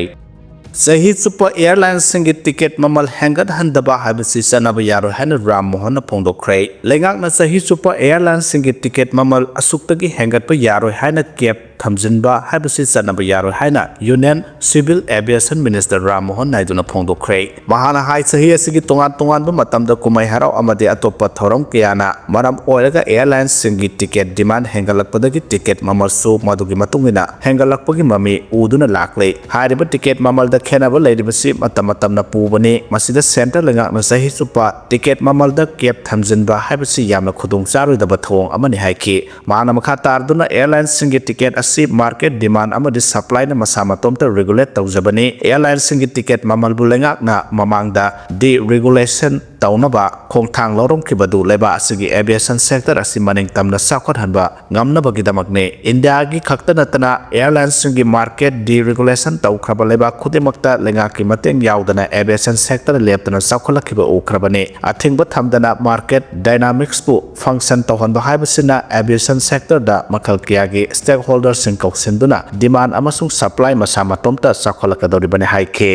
ꯆꯍꯤ ꯆꯨꯞꯄ ꯑꯦꯌꯔꯂꯥꯏꯟꯁꯤꯡꯒꯤ ꯇꯤꯀꯦꯠ ꯃꯃꯜ ꯍꯦꯟꯒꯠꯍꯟꯗꯕ ꯍꯥꯏꯕꯁꯤ ꯆꯠꯅꯕ ꯌꯥꯔꯣꯏ ꯍꯥꯏꯅ ꯔꯥꯝ ꯃꯣꯍꯟꯅ ꯐꯣꯡꯗꯣꯛꯈ꯭ꯔꯦ꯫ ꯂꯩꯉꯥꯛꯅ ꯆꯍꯤ ꯆꯨꯞꯄ ꯑꯦꯌꯔꯂꯥꯏꯟꯁꯤꯡꯒꯤ ꯇꯤꯀꯦꯠ ꯃꯃꯜ ꯑꯁꯨꯛꯇꯒꯤ ꯍꯦꯟꯒꯠꯄ ꯌꯥꯔꯣꯏ ꯍꯥꯏꯅ ꯀꯦꯞ ꯊꯝꯖꯤꯟꯕ ꯍꯥꯏꯕꯁꯤ ꯆꯠꯅꯕ ꯌꯥꯔꯣꯏ ꯍꯥꯏꯅ union civil aviation minister Ram Mohan ꯅꯥꯏꯗꯨꯅ ꯐꯣꯡꯗꯣꯛꯈ꯭ꯔꯦ꯫ ꯃꯍꯥꯛꯅ ꯍꯥꯏ, ꯆꯍꯤ ꯑꯁꯤꯒꯤ ꯇꯣꯉꯥꯟ ꯇꯣꯉꯥꯟꯕ ꯃꯇꯝꯗ ꯀꯨꯝꯍꯩ ꯍꯔꯥꯎ ꯑꯃꯗꯤ ꯑꯇꯣꯞꯄ ꯊꯧꯔꯝ ꯀꯌꯥꯅ ꯃꯔꯝ ꯑꯣꯏꯔꯒ ꯑꯦꯌꯔꯂꯥꯏꯟꯁꯤꯡꯒꯤ ꯇꯤꯀꯦꯠ ꯗꯤꯃꯥꯟ ꯍꯦꯟꯒꯠꯂꯛꯄꯗꯒꯤ ꯇꯤꯀꯦꯠ ꯃꯃꯜꯁꯨ ꯃꯗꯨꯒꯤ ꯃꯇꯨꯡ ꯏꯟꯅ ꯍꯦꯟꯒꯠꯂꯛꯄꯒꯤ ꯃꯃꯤ ꯎꯗꯨꯅ ꯂꯥꯛꯂꯤ꯫ ꯍꯥꯏꯔꯤꯕ ꯇꯤꯀꯦꯠ ꯃꯃꯜꯗ ꯈꯦꯠꯅꯕ ꯂꯩꯔꯤꯕꯁꯤ ꯃꯇꯝ ꯃꯇꯝꯅ ꯄꯨꯕꯅꯤ꯫ ꯃꯁꯤꯗ ꯁꯦꯟꯇꯔ ꯂꯩꯉꯥꯛꯅ ꯆꯍꯤ ꯆꯨꯞꯄ ꯇꯤꯀꯦꯠ ꯃꯃꯜꯗ ꯀꯦꯞ ꯊꯝꯖꯤꯟꯕ ꯍꯥꯏꯕꯁꯤ ꯌꯥꯝꯅ ꯈꯨꯗꯣꯡ ꯆꯥꯔꯣꯏꯗꯕ ꯊꯧꯑꯣꯡ ꯑꯃꯅꯤ ꯍꯥꯏꯈꯤ꯫ ꯃꯍꯥꯛꯅ ꯃꯈꯥ ꯇꯥꯔꯗꯨꯅ ꯑꯦꯌꯔꯂꯥꯏꯟꯁꯤꯡꯒꯤ ꯇꯤꯀꯦꯠ ꯑꯁꯤ ꯃꯥꯔꯀꯦꯠ ꯗꯤꯃꯥꯟ ꯑꯃꯗꯤ ꯁꯄ꯭ꯂꯥꯏꯅ ꯃꯁꯥ ꯃꯇꯣꯝꯇ ꯔꯤꯒꯨꯂꯦꯠ ꯇꯧꯖꯕꯅꯤ꯫ ꯑꯦꯌꯔꯂꯥꯏꯟꯁꯤꯡꯒꯤ ꯇꯤꯀꯦꯠ ꯃꯃꯜꯕꯨ ꯂꯩꯉꯥꯛꯅ ꯃꯃꯥꯡꯗ ꯗꯤꯔꯤꯒꯨꯂꯦꯁꯟ ꯇꯧꯅꯕ ꯈꯣꯡꯊꯥꯡ ꯂꯧꯔꯝꯈꯤꯕꯗꯨ ꯂꯩꯕꯥꯛ ꯑꯁꯤꯒꯤ ꯑꯦꯚꯤꯌꯦꯁꯟ ꯁꯦꯛꯇꯔ ꯑꯁꯤ ꯃꯅꯤꯡ ꯇꯝꯅ ꯆꯥꯎꯈꯠꯍꯟꯕ ꯉꯝꯅꯕꯒꯤꯗꯃꯛꯅꯤ꯫ ꯏꯟꯗꯤꯌꯥꯒꯤ ꯈꯛꯇ ꯅꯠꯇꯅ ꯑꯦꯌꯔꯂꯥꯏꯟꯁꯤꯡꯒꯤ ꯃꯥꯔꯀꯦꯠ ꯗꯤꯔꯤꯒꯨꯂꯦꯁꯟ ꯇꯧꯈ꯭ꯔꯕ ꯂꯩꯕꯥꯛ ꯈꯨꯗꯤꯡꯃꯛꯇ ꯂꯩꯉꯥꯛꯀꯤ ꯃꯇꯦꯡ ꯌꯥꯎꯗꯅ ꯑꯦꯚꯤꯌꯦꯁꯟ ꯁꯦꯛꯇꯔ ꯂꯦꯞꯇꯅ ꯆꯥꯎꯈꯠꯂꯛꯈꯤꯕ ꯎꯈ꯭ꯔꯕꯅꯤ꯫ ꯑꯊꯤꯡꯕ ꯊꯝꯗꯅ ꯃꯥꯔꯀꯦꯠ ꯗꯥꯏꯅꯥꯃꯤꯛꯁꯄꯨ ꯐꯪꯁꯟ ꯇꯧꯍꯟꯕ ꯍꯥꯏꯕꯁꯤꯅ ꯑꯦꯚꯤꯌꯦꯁꯟ ꯁꯦꯛꯇꯔꯗ ꯃꯈꯜ ꯀꯌꯥꯒꯤ ꯁ꯭ꯇꯦꯛꯍꯣꯜꯗꯔꯁꯤꯡ ꯀꯧꯁꯤꯟꯗꯨꯅ ꯗꯤꯃꯥꯟ ꯑꯃꯁꯨꯡ ꯁꯄ꯭ꯂꯥꯏ ꯃꯁꯥ ꯃꯇꯣꯝꯇ ꯆꯥꯎꯈꯠꯂꯛꯀꯗꯧꯔꯤꯕꯅꯤ ꯍꯥꯏꯈꯤ꯫